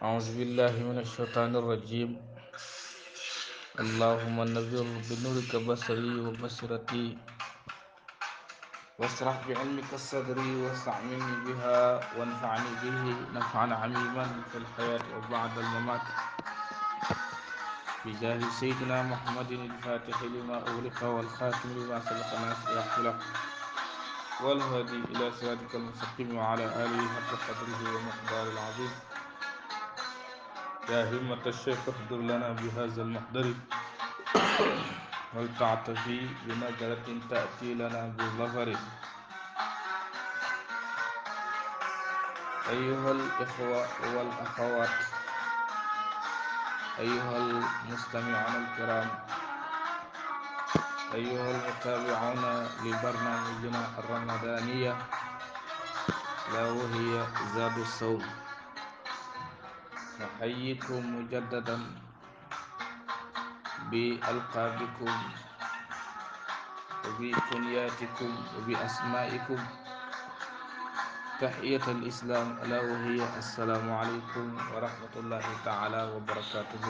أعوذ بالله من الشيطان الرجيم. اللهم نذر بنورك بصري وبصيرتي واشرح بعلمك صدري واستعملني بها وانفعني به نفعا عميما في الحياة وبعد الممات بجاه سيدنا محمد الفاتح لما أغلق والخاتم لما سبق ناصر الحق والهادي إلى صراطك المستقيم وعلى آله حق قدره ومقدار العظيم. يا همة الشيخ احضر لنا بهذا المحضر ولتعطفي بنظرة تأتي لنا بالظفر. أيها الإخوة والأخوات، أيها المستمعون الكرام، أيها المتابعون لبرنامجنا الرمضانية لا وهي زاد الصوم، نحييكم مجددا بألقابكم وبكنياتكم وبأسمائكم تحية الإسلام ألا وهي السلام عليكم ورحمة الله تعالى وبركاته.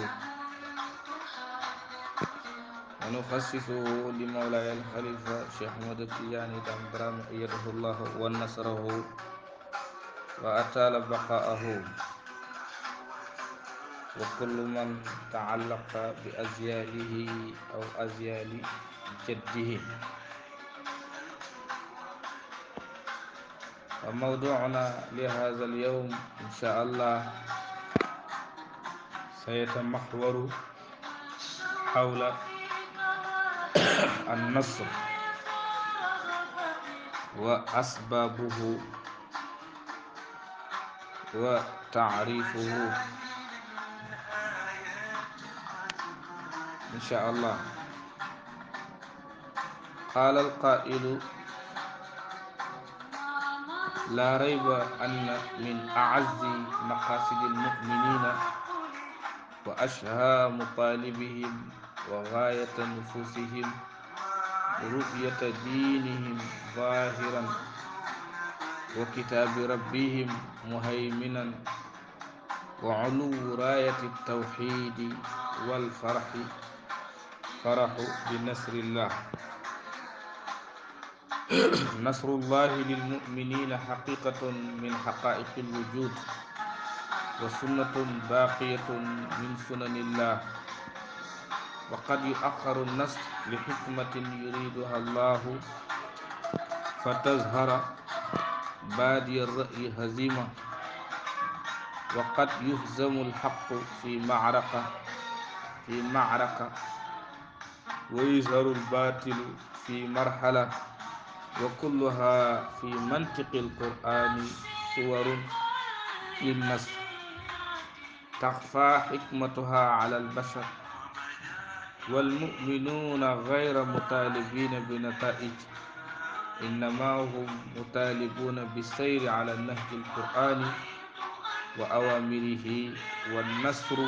ونخصصه لمولاي الخليفة شيخ أحمد التجاني دامدرام أيده الله ونصره وأطال بقاءه، وكل من تعلق بأزياله أو أزيال جده. وموضوعنا لهذا اليوم إن شاء الله سيتمحور حول النصر وأسبابه وتعريفه إن شاء الله. قال القائل: لا ريب أن من أعز مقاصد المؤمنين وأشهى مطالبهم وغاية نفوسهم رؤية دينهم ظاهرا وكتاب ربهم مهيمنا وعلو راية التوحيد والفرح بنصر الله. نصر الله للمؤمنين حقيقة من حقائق الوجود وسنة باقية من سنن الله، وقد يؤخر النصر لحكمة يريدها الله فتظهر بادي الرأي هزيمة، وقد يهزم الحق في معركة ويظهر الباطل في مرحلة، وكلها في منطق القرآن صور للنصر تخفى حكمتها على البشر، والمؤمنون غير مطالبين بنتائج، إنما هم مطالبون بالسير على النهج القرآني وأوامره، والنصر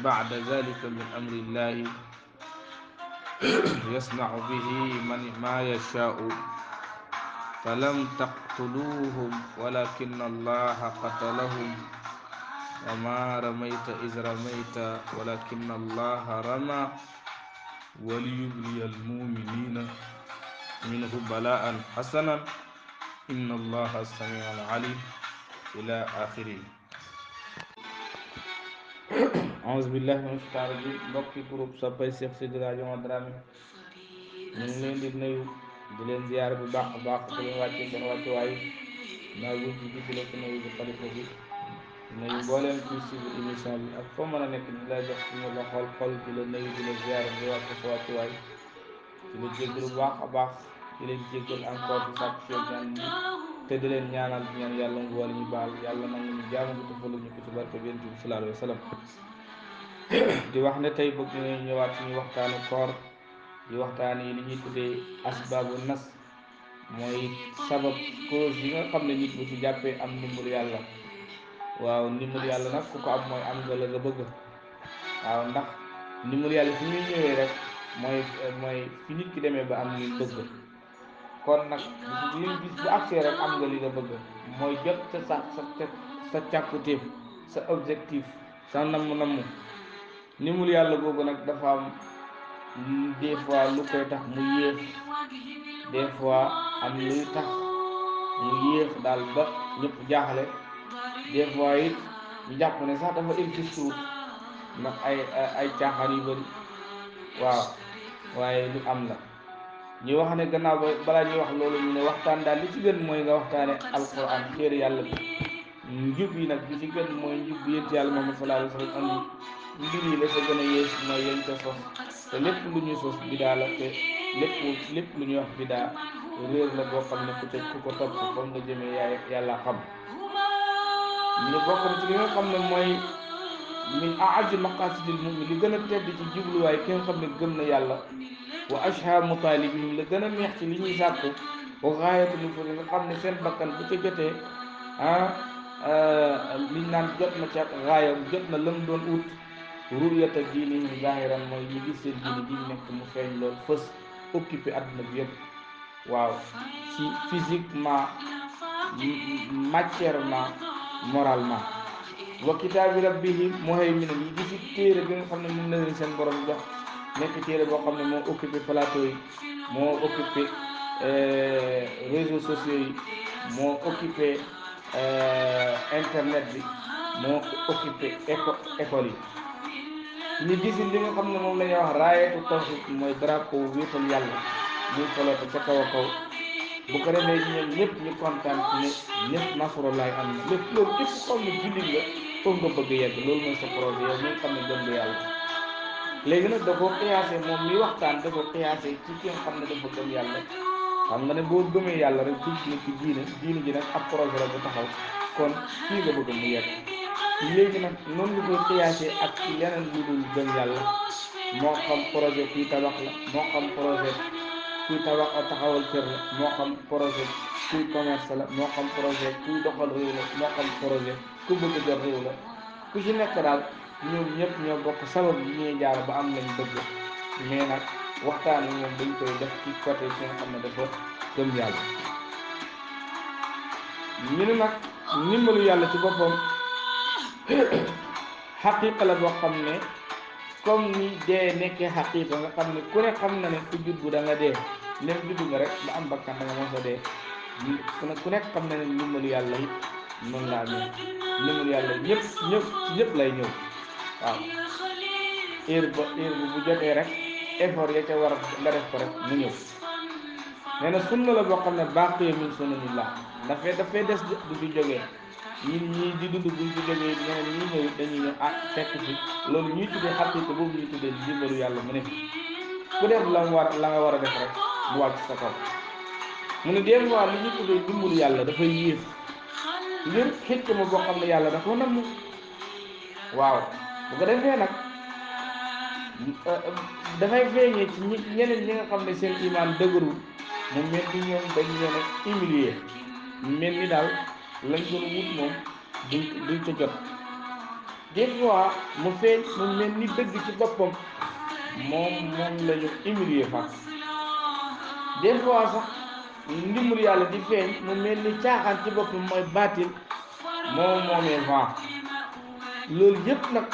بعد ذلك من أمر الله يصنع به ما يشاء. فلم تقتلوهم ولكن الله قتلهم وما رميت إذ رميت ولكن الله رمى وليبلي المؤمنين منه بلاء حسنا إن الله السميع العليم إلى آخره. أعوذ بالله من الشيطان الرجيم. mbokki groupe soppay Cheikh Sidi Radio Dramé ñu ngi leen di nuyu di leen ziyaar bu baax a baax di leen wàcce seen wàccuwaay naa buñ ci jiitale ci nuyu bi xalifa bi nuyu mbooleem kuy suivre émission bi ak foo mën a nekk ñu lay jox suñu loxol xol di la nuyu di la ziyaar di wàcce sa wàccuwaay di la jéggalu bu baax a baax di leen jéggal encore di sàkku ci ñaan yi te di leen ñaanal di ñaan yàlla mu boole ñu baal yàlla nangu ñu jaamu bu tëfalu ñu ko ci barke bi Yonent bi sallallahu alayhi wa sallam. di wax ne tey bëgg nañu ñëwaat suñu waxtaanu koor di waxtaan yi li ñuy tuddee asbaabu nas, mooy sabab cause yi nga xam ne nit bu ci jàppee am ndimbalu yàlla. waaw ndimbalu yàlla nag ku ko am mooy am nga la nga bëgg. waaw ndax ndimbalu yàlla fi muy ñëwee rek mooy fi nit ki demee ba am li mu bëgg. kon nag bis bu agsee rek am nga li nga bëgg, mooy jot sa càkkutéef sa objectif sa namm ndimbalu yàlla googu nag dafa am des fois lu koy tax mu yéex, des fois am luy tax mu yéex daal ba ñëpp jaaxle, des fois it ñu jàpp ne sax dafa existe wut ndax ay caaxaan yu bëri. waaw waaye lu am la. ñu wax ne gannaaw ba balaa ñuy wax loolu ñu ne waxtaan daal li ci gën mooy nga waxtaane alquran téere yàlla bi. njub yi nag bi ci gën mooy njub bi yént yàlla Muhammad sallallahu alayhi wa sallam andi. mbir yi la sa gën a yées mooy yéen ca sos, te lépp lu ñuy sos bidaa la, te lépp lu ñuy wax bidaa réer la boo xam ne ku ko topp fam nga jëmee yàlla xam. ñu ne bokk na ci li nga xam ne mooy min a'azzi maqasidil mu'min li gën a tedd ci jubluwaay ki nga xam ne gëm na yàlla, wa ashha mutalibihim la gën a neex ci li ñuy sàkku, wa gaayatu nufuri nga xam ne seen bakkan bu ca jotee liñ naan jot na ca gaayam, jot na lam doon ut. ru'yata diinihim zahiran mooy ñu gis seen diini ji nekk mu feeñ lool fës occupé àdduna bi yëpp. waaw ci physiquement, matièrement, moralement. wa kitaabi rabbihim muhayminan yi gis téere bi nga xam ne moom la leen seen borom jox, nekk téere boo xam ne moo occupé plateau yi, moo occupé réseaux sociaux yi, moo occupé internet bi, moo occupé école yi. ñu gis li nga xam ne moom la ñuy wax raayatu tawhid mooy drapeau wéetal yàlla muy foloote ca kaw a kaw. bu ko defee ñoom ñëpp ñu kontaan ci ne ñëpp nasrullahi am na lépp loolu képp xam ne jullit nga foofu nga bëgg yegg, loolu mooy sa projet yow mi nga xam ne gëm nga yàlla. léegi nag da koo xiyaase moom mi waxtaan da ko xiyaase ci ki nga xam ne dafa gëm yàlla. xam nga ne boo gëmee yàlla rek dugg na ci diine ji nag ab projet la bu taxaw, kon fii nga bëgg mu yegg. léegi nag noonu nga koy xiyaasee ak ci leneen lu dul gëm yàlla, moo xam projet kuy tabax la, moo xam projet kuy taxawal kër la, moo xam projet kuy commerce la, moo xam projet kuy doxal réew la, moo xam projet ku bëgg jot réew la. ku ci nekk daal ñoom ñëpp ñoo bokk sabab yi ñuy jaar ba am lañ bëgg, mais nag waxtaan wi moom dañ koy def ci côté ki nga xam ne dafa gëm yàlla. ñu ne nag ndimbalu yàlla ci boppam xaqiiqa la boo xam ne comme ni dee nekkee xaqiiqa nga xam ne ku ne xam na ne ku juddu da nga dee, nem juddu nga rek ba am bakkan da nga mos a dee. ku nekk xam na ne ndimbalu yàlla it noonu la amee. ndimbalu yàlla ñëpp lay ñëw. waaw heure bu jotee rek effort ya ca war nga def ko rek mu ñëw. nee na sunna la boo xam ne baaqiya min sunanillah dafay des du fi jógee. ñii di dund buñ ci jógee ñeneen ñi ñëw dañuy ñëw fekk fi loolu ñuy tuddee xaqiiqa boobu ñuy tuddee ndimbalu yàlla mu ne ku def la nga war a def rek mu wàcc sa kaw. mu ne des fois li ñuy tuddee ndimbalu yàlla dafay yéex ngir xikma boo xam ne yàlla dafa namm. waaw bu ko defee nag dafay feeñee ci ñeneen ñi nga xam ne seen imaan dëgërul, mu mel ni ñoom dañ leen a humilier, mel ni daal lañ doon wut moom duñ ko jot. des fois mu feeñ mu mel ni dëgg ci boppam moom la ñu humilier fa. des fois sax ndimbalu yàlla di feeñ mu mel ni caaxaan ci boppam mooy baatil moomee vent. loolu yëpp nag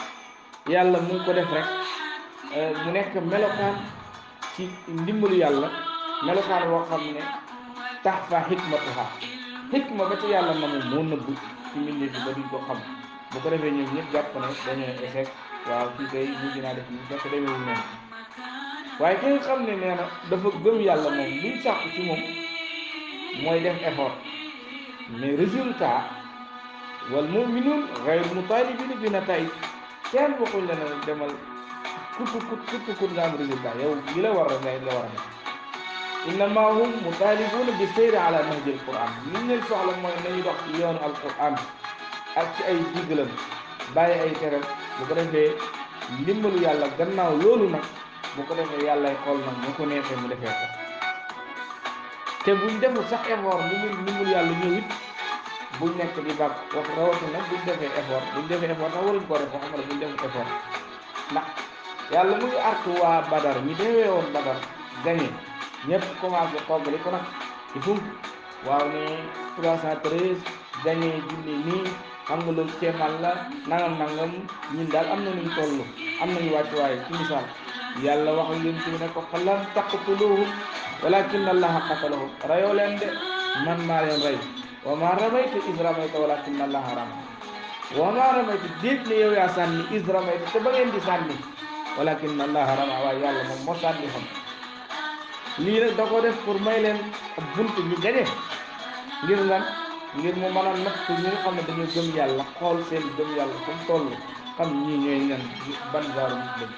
yàlla mu ngi ko def rek mu nekk melokaan ci ndimbalu yàlla, melokaan boo xam ne tax fa xikmatuha xikma ba ci yàlla na moom moo nëbbu ci mbindeef bi ba duñ ko xam. bu ko defee ñoom ñëpp jàpp ne dañoo échec, waaw kii kay mujj naa def nii fekk demeewul noonu. waaye ki nga xam ne nee na dafa gëm yàlla moom luñ sàkku ci moom mooy def effort, mais résultat wal mu'minun ghayru mutalibina bi nataij. kenn waxuñ la ne demal kut nga am résultat, yow li la war a ngay la war a def. innama hum mutalibuna bi seyri ala nahji alquran. liñ leen soxla mooy nañu dox ci yoonu alquran ak ci ay diggalam bàyyi ay teram. bu ko defee ndimbalu yàlla gannaaw loolu nag bu ko defee yàllay xool nag mu ko neexee mu defee ko. te buñ deful sax effort ndimbalu yàlla ñëw it buñ nekk di bàq wax rawatina buñ defee effort sax waruñ ko def wax nga buñ deful effort. ndax yàlla mu ngi artu waa Badar ñi deewee woon Badar gagné ñëpp commencé xoggali ko nag ci fum waaw ne 313 gagné junni nii xam nga loolu kéemaan la nangam nangam ñun daal am na nuñ toll am nañu wàccuwaay ci misaal yàlla wax ak yonent bi ne ko falam taqtuluhum walakin allaha qatalahum rayoo leen de man maa leen rey wa ma ramayta is ramayta walakin allaha rama wa ma ramayta déet ne yow yaa sànni is ramayta te ba ngeen di sànni walakin allaha rama waaye yàlla moom moo sànni xam lii nag da ko def pour may leen bunt ñu gañe ngir lan ngir mu mën a natt ñi nga xam ne dañoo gëm yàlla xool seen gëm yàlla fu mu toll xam ñii ñooy ñan ban genre nit lañ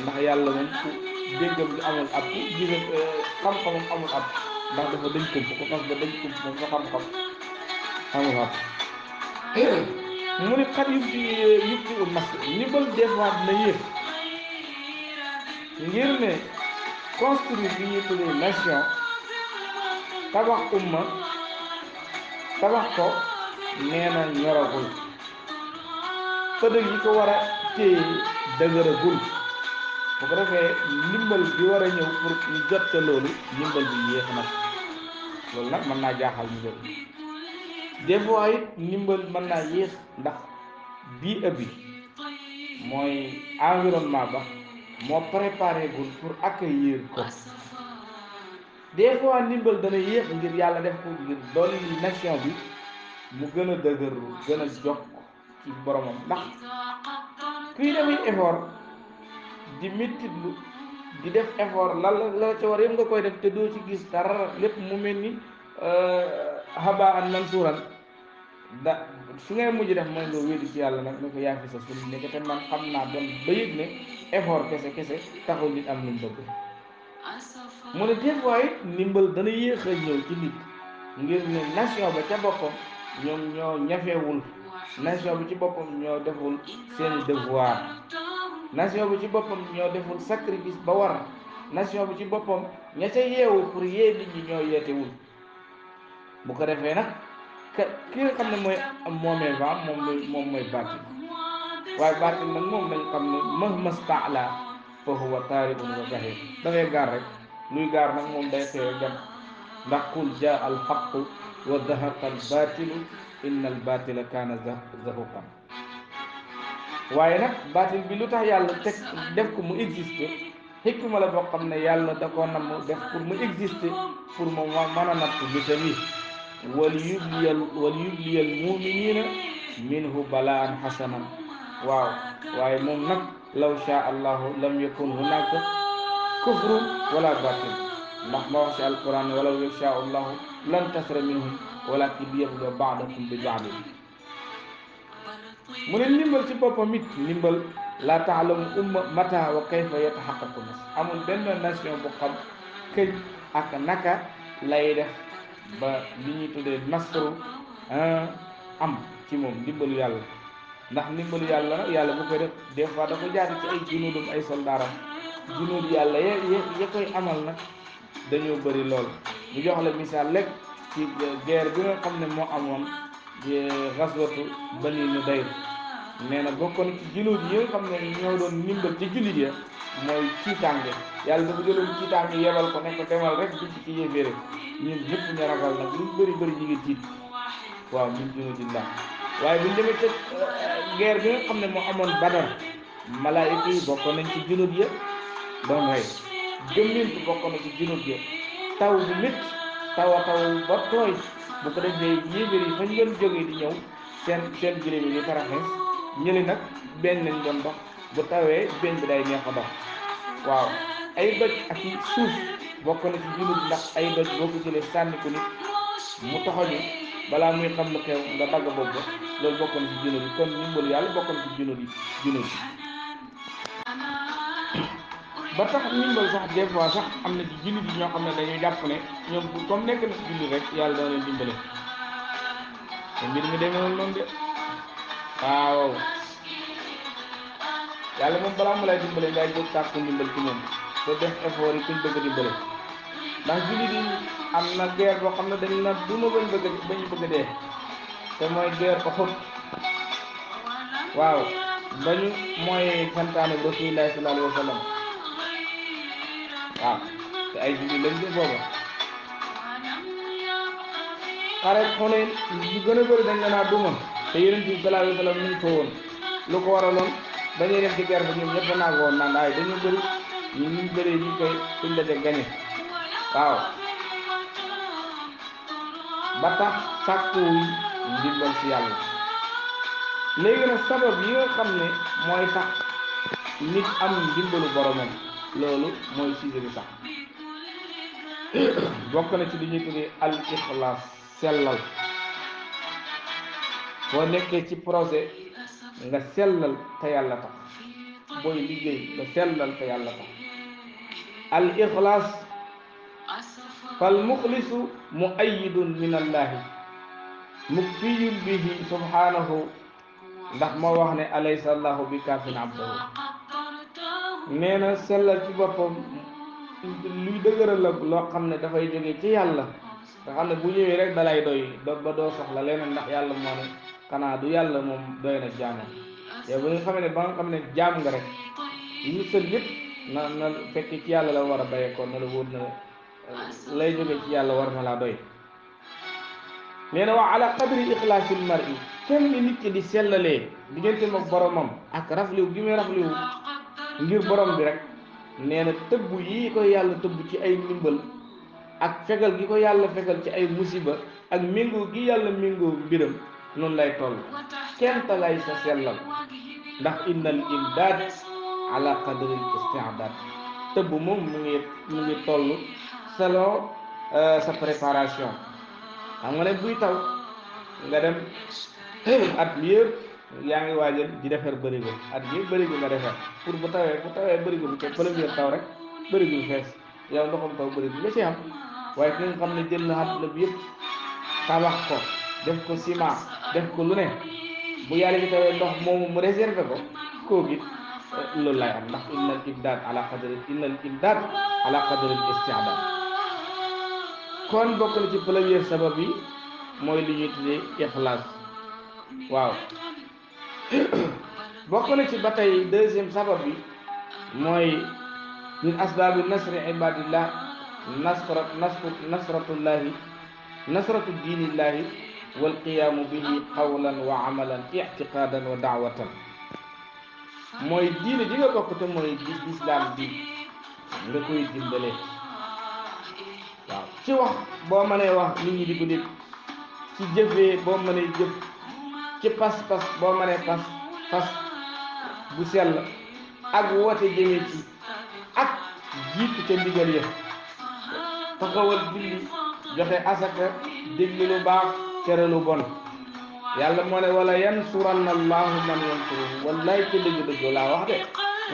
ndax yàlla moom ku déggam gi amul ab gis xam-xamam amul ab ndax dafa dañ kump ko xas ba dañ kump moom sa xam-xam amul ab mu ne xat yubti u nas ndimbal des fois dina yéex ngir ne construire li ñuy tuddee nation tabax umma tabax ko nee na ñoragul pëdëg yi ko war a téye dëgëragul bu ko defee ndimbal bi war a ñëw pour ñu jot ca loolu ndimbal bi yéex nag loolu nag mën naa jaaxal ñu bëri des fois it ndimbal mën naa yéex ndax bii ëbbi mooy environnement ba moo préparé gul pour accueillir ko des fois ndimbal dana yéex ngir yàlla def ko ngir dolli nation bi mu gën a dëgëru gën a jokk ci boromam ndax kuy defuy effort di mettitlu di def effort la ca war yëpp nga koy def te doo ci gis dara lépp mu mel ni haba an mansuuran da su ngay mujj def mooy nga wéedu ci yàlla nag ne ko yaa fi sa suñu nekk te man xam naa dem ba yëg ne effort kese kese taxul nit am lu mu bëgg mu ne des fois it ndimbal dana yéex a ñëw ci nit ngir ne nation ba ca boppam ñoom ñoo ñafewul nation bi ci boppam ñoo deful seeni devoir nation bi ci boppam ñoo deful sacrifice ba war nation bi ci boppam ña ca yeewu pour yee nit ñi ñoo yeetewul bu ko defee nag ki nga xam ne mooy moomee va moom mooy baatil waaye baatil nag moom nañ xam ne mahma staala fa huwa taarikun wa zahir dafay gaar rek luy gaar nag moom day xëy dem ndax qul jaa al haqu wa zahaqa al batilu inna al batila kaana zahuqan waaye nag baatil bi lu tax yàlla teg def ko mu exister xikma la boo xam ne yàlla da koo nam def pour mu exister pour mu mën a natt bisam yi waliyubliyal muminina minhu balaan hasanan waaw waaye moom nag law shaa allahu lam yakun hunaka kufru wala batil ndax ma wax ci alquran walaw yashaa allahu lan tasra minhum walakin liyabluwa ba'dakum bi ba'din mu ne ndimbal ci boppam it ndimbal laa taalamu umma mata wa kayfa yatahaqqaqu nas amul benn nation bu xam këñ ak naka lay def ba li ñuy tuddee nasru am ci moom ndimbalu yàlla ndax ndimbalu yàlla nag yàlla bu koy def des fois da ko jaar ci ay junudum ay soldaaram junud yàlla ya koy amal nag dañoo bëri lool ñu jox la misaal rek ci guerre bi nga xam ne moo amoon gaswatu Bani Nudayr nee na bokkoon ci junud yi nga xam ne ñoo doon ndimbal ci jullit ya mooy tiitaange yàlla dafa jëloon tiitaange yebal ko ne ko demal rek dugg ci yéeféere ñun ñëpp ñu ragal nag luñ bëri bëri ñu ngi tiit waaw min junudillah waaye buñ demee ca guerre bi nga xam ne moo amoon Badar malaayika yi bokkoon nañ ci junud ya doon rey gëmmintu bokkoon na ci junud ya taw bu métti taw ba tooy bu ko defee yéeféer yi fañ doon jógee di ñëw seen gëléem yi di taraxees ñëli nag benn lañ doon dox bu tawee benn bi day neex a dox waaw ay doj ak i suuf bokk na ci junud ndax ay doj boo ko jëlee sànni ko nit mu taxañu balaa muy xam lu xew nga dagg bopp ba loolu bokk na ci junud yi kon ndimbalu yàlla bokk na ci junud yi ba tax ndimbal sax des fois sax am na ci jullit yi ñoo xam ne dañuy jàpp ne ñoom comme nekk na ci jullit rek yàlla dana leen dimbale te mbir mi demeewul noonu de waaw yàlla moom balaa mu lay dimbale ngay jóg sàkku ndimbal ci moom te def effort yi kuñ bëgg a dimbale ndax jullit yi am na guerre boo xam ne dañu na duma bañ bëgg dee te mooy guerre Uhud waaw bañu mooy santaane Rasulullaahi sallallaahu alayhi wa sallam waaw te ay jullit lañ de booba xare Xunayn yu gën a bëri dañ la naa duma te yonent bi sallallahu alayhi wa sallam mi ngi fa woon lu ko waraloon dañuy dem ci guerre ba ñoom ñëpp naa ko woon naan ay dañu bëri ñun ñu bëree ñu koy suñ daje gañe waaw ba tax sàkkuwuñ ndimbal ci yàlla. léegi nag sabab yi nga xam ne mooy tax nit am ndimbalu boromam loolu mooy sujet bi sax bokk na ci li ñuy tuddee al ixlaas sellal. boo nekkee ci projet nga sellal te yàlla tax booy liggéey nga sellal te yàlla tax al ixlaas fal muxlisu muayyidun min allahi mukfiyun bihi subhanahu ndax moo wax ne alaysa allahu bi kaafin abdahu nee na sellal ci boppam luy dëgëral la loo xam ne dafay jóge ci yàlla nga xam ne bu ñëwee rek dalay doy ba doo soxla leneen ndax yàlla moo ne xanaa du yàlla moom doy na jaamam yow ba nga xam ne ba nga xam ne jaam nga rek ñu sën yëpp na fekk ci yàlla la war a bayeekoo na la wóor na lay jóge ci yàlla war na laa doy. nee na wa ala qadri ixlaasil mar'i kenn ni nit ki di sellalee diggante moom boromam ak rafliw gi muy rafliw ngir borom bi rek nee na tëbb yi ko yàlla tëbb ci ay ndimbal ak fegal gi ko yàlla fegal ci ay musiba ak méngoo gi yàlla méngoo mbiram noonu lay toll kenn ta lay sa sellal ndax innal imdaad ala qadri isti'daad tëbb moom mu ngi toll selon sa préparation. xam nga ne buy taw nga dem at bi yëpp yaa ngi waajal di defar bërigo at bi yëpp bërigo nga defar pour bu tawee bërigo bi te première taw rek bërigo bi fees yow ndoxam taw bërigo nga ci am. waaye ki nga xam ne jël na àdduna bi yëpp tabax ko def ko ciment def ko lu ne bu yàlla bi tawee ndox moomu mu réservé ko kooku it loolu lay am ndax innal imdaad ala qadri isti'daad. kon bokk na ci première sabab yi mooy li ñuy tuddee ixlaas. waaw bokk na ci ba tey deuxième sabab bi mooy min asbaabi nasri ibadillah nasratu diinillahi wal qiyaamu bihi qawlan wa amalan ictiqaadan wa daawatan. mooy diine ji nga bokk te mooy lislaam bi nga koy dimbalee. waaw ci wax boo mënee wax nit ñi di ko dégg ci jëfee boo mënee jëf ci pas-pas boo mënee pas bu sell ak woote jëmee ci ak jiitu ca ndigal ya taxawal julli joxe asaka déglu lu baax tere lu bon. yàlla moo ne wala yansuranna allahu man yansuruhu wallaay ca dëgg-dëgg laa wax de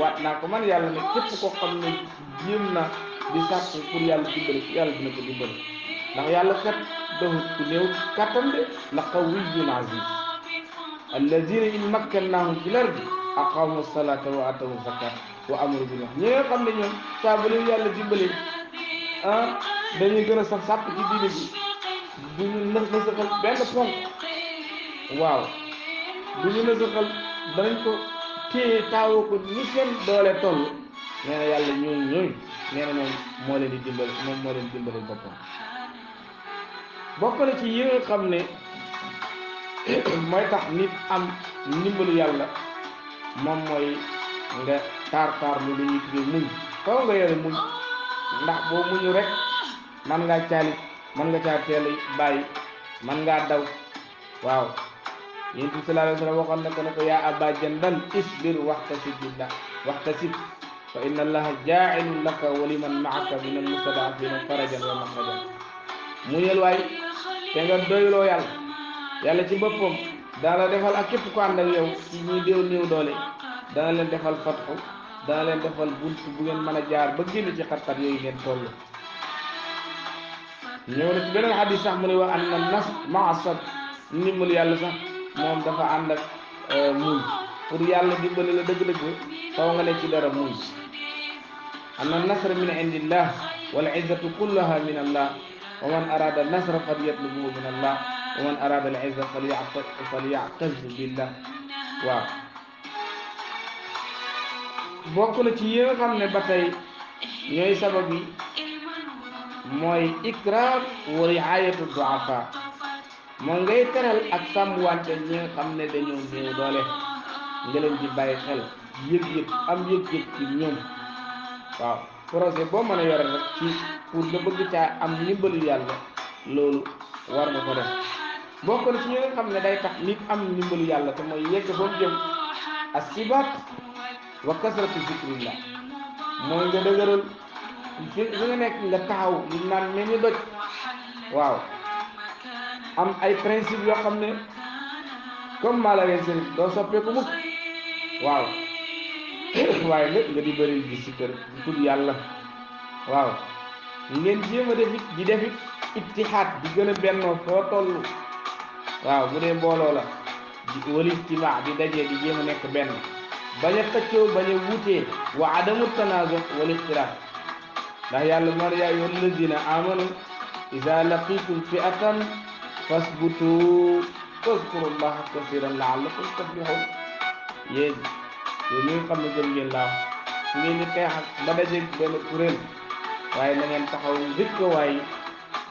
waat naa ko man yàlla ne képp ko xam ne jéem na di sàkku pour yàlla dimbali yàlla dina ko dimbali ndax yàlla kat doxut ku néew kàttan de la qawiyyun aziz alladina in makkannahum fil ardi aqamu salata wa atawu zakat wa amaru bil ma'ruf ñi nga xam ne ñoom saa bu leen yàlla dimbali dañuy gën a sax sàpp ci diine bi duñu nësaxal benn ponk. waaw duñu nësaxal danañ ko téye taawoo ko ni seen doole toll. nee na yàlla ñooy nee na moom moo leen di dimbali moom moo leen dimbali boppam. bokk na ci yi nga xam ne mooy tax nit am ndimbalu yàlla moom mooy nga taar lu ñuy tuddee muñ. faw nga yore muñ ndax boo muñu rek man ngaa caalit man nga caa teel bàyyi man ngaa daw. waaw yonent bi sallallahu alayhi wa sallam waxoon na ko yaa Aba Jandal isbir waxtasib billah waxtasib fa inna allaha jaa'ilun laka wa liman ma'aka min al-mustada'afina farajan wa makhrajan. muñal waay te nga doyloo yàlla ci boppam dana la defal ak képp ko ànd ak yow ci ñi néew doole dana leen defal fatxu dana leen defal bunt bu ngeen mën a jaar ba génn ci xat-xat yooyu ngeen toll. ñëw na ci beneen xadis sax mu ne wa anna nas ma'a sabr ndimbal yàlla sax moom dafa ànd ak muñ. pour yàlla dimbali la dëgg-dëgg faw nga ne ci dara muñ. anna nasra min indillah wal izzatu kullaha min allah wa man arada nasra falyatlubuhu min allah wa man arada al izza falya'taz billah. waaw bokk na ci yi nga xam ne ba tey ñooy sabab yi mooy ikraam wa riayatu duafa mooy ngay teral ak sàmm wante ñi nga xam ne dañoo néew doole nga leen di bàyyi xel yëg-yëg am yëg-yëg ci ñoom. waaw projet boo mën a yore rek ci pour nga bëgg caa am ndimbalu yàlla loolu war nga ko def. bokk na ci ñi nga xam ne day tax nit am ndimbalu yàlla te mooy yegg fa mu jëm asibat wa kasratu zikrillah mooy nga dëgëral fi nga nekk nga taxaw li naan mel ni doj. waaw am ay principe yoo xam ne comme maa la leen seen doo soppeeku mukk. waaw waaye nag nga di bëri di sikkër di tudd yàlla. waaw ngeen jéem a def it ittihaad di gën a bennoo foo toll. waaw bu dee mbooloo la di wal ijtimaa di dajee di jéem a nekk benn bañ a xëccoo bañ a wuutee wa adamu tanaazu wal ixtilaaf ndax yàlla moo ne yaa ayyuha alladina amanu ida laqitum fi'atan fasbutu wazkuru llaha kasiran laallakum tuflihun. yéen ñi nga xam ne gëm ngeen laaw su ngeen di xeex ba dajeeg benn kuréel waaye na ngeen taxaw rikk waaye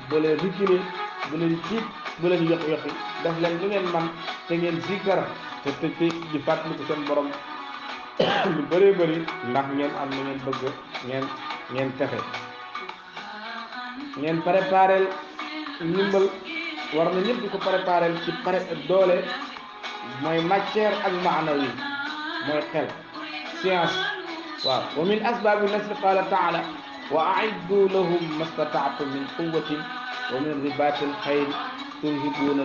bu leen reculer bu leen tiit bu leen yox-yoxi def leen lu ngeen man te ngeen zikkar te di fàttaliku seen borom lu bëree bëri ndax ngeen am lu ngeen bëgg ngeen texe. ngeen préparel ndimbal war na ñëpp di ko préparel ci doole mooy matière ak maanawi mooy xel science. waaw wa min asbaabi nasri qala taala wa aiddu lahum mastata'tum min quwwatin wa min ribatil xayl turhibuuna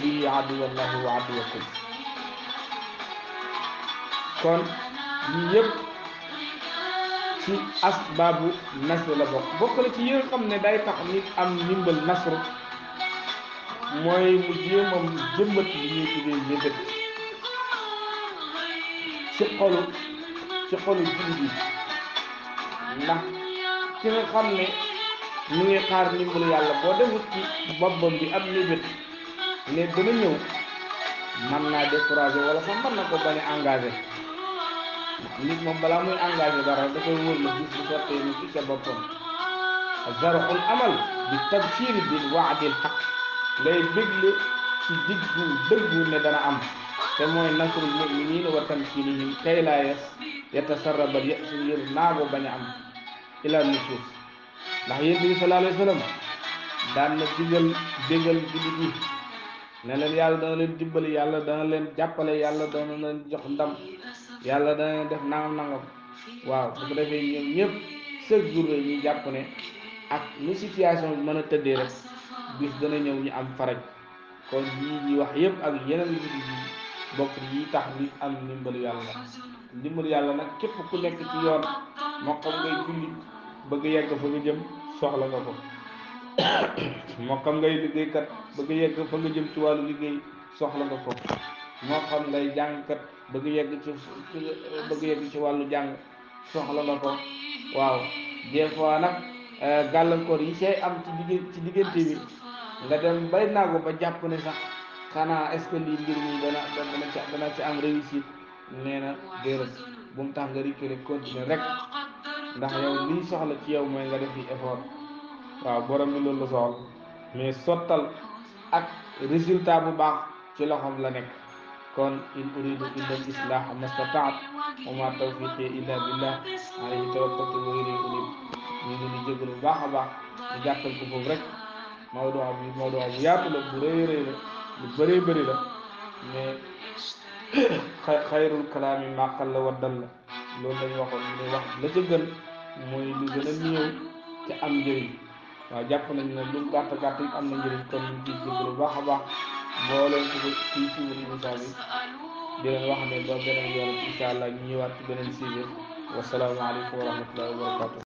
bihi aduwallahi wa aduwakum. kon yii yëpp ci asbaabu nasr la bokk na ci yi nga xam ne day tax nit am ndimbal nasr mooy mu jéemam jëmbat li ñuy tuddee mébét ci xolu jullit yi. ndax ki nga xam ne mu ngi xaar ndimbalu yàlla boo defut ci boppam bi am mébét ne dana ñëw mën naa découragé wala sax mën na ko bañ a engagé. nit moom balaa muy engagé dara da koy wóor la gis bu sottee mu ci ca boppam. zarxul amal bi tabshir bil waadil xaq ngay bégle ci dëggu ne dana am te mooy nasrul muminina wa tamkinihim kay laa yatasarraba ya'su ngir naago bañ a am ila nusuus. ndax yéen bi sallallahu alayhi wa sallam daan na bégal jullit yi ne leen yàlla dana leen dimbali yàlla dana leen jàppale yàlla dana leen jox ndam yàlla dana leen def nangam. waaw bu ko defee ñoom ñëpp chaque jour ñu jàpp ne ak nu situation bi mën a tëddee rek bis dana ñëw ñu am faraj. kon yii ñi wax yëpp ak yeneen yi bokk yi tax nit am ndimbalu yàlla nag képp ku nekk ci yoon moo xam ngay julli bëgg yegg fa nga jëm soxla nga ko. moo xam ngay liggéeykat bëgg yegg fa nga jëm ci wàllu liggéey soxla nga ko. moo xam ngay jàngkat bëgg yegg ci wàllu jàng soxla nga ko. waaw des fois nag gàllankoor yi say am ci diggante bi nga dem bay naago ba jàpp ne sax xanaa est-ce que lii mbir mi dana ci am réussite. nee na déedéet bu mu tax nga reculer continuer rek ndax yow liy soxla ci yow mooy nga def yi effort. waaw borom bi loolu la soxla mais sottal ak résultat bu baax ci loxoom la nekk. kon in uridu illa al islah mastataat wa ma tawfiqi illa billah alayhi tawakkaltu wa ilayhi unib. ñu ngi di jégalu bu baax a baax ñu jàppal ko foofu rek mawdu bu yaatu la bu rëy la lu bëree bëri la mais xayrul kalaami maa qalla wa dalla loolu lañ waxoon ñu ne wax la ca gën mooy lu gën a néew te am njëriñ. waaw jàpp nañ ne lu gàtt gàtt it am na njëriñ kon ñu ngi jégalu bu baax a baax mbooleem ko kii ci wuri émission bi di leen wax ne ba beneen yoon incha allah ñu ñëwaat ci beneen sujet wasalaamualeykum wa rahmatullahi wa barakatuh.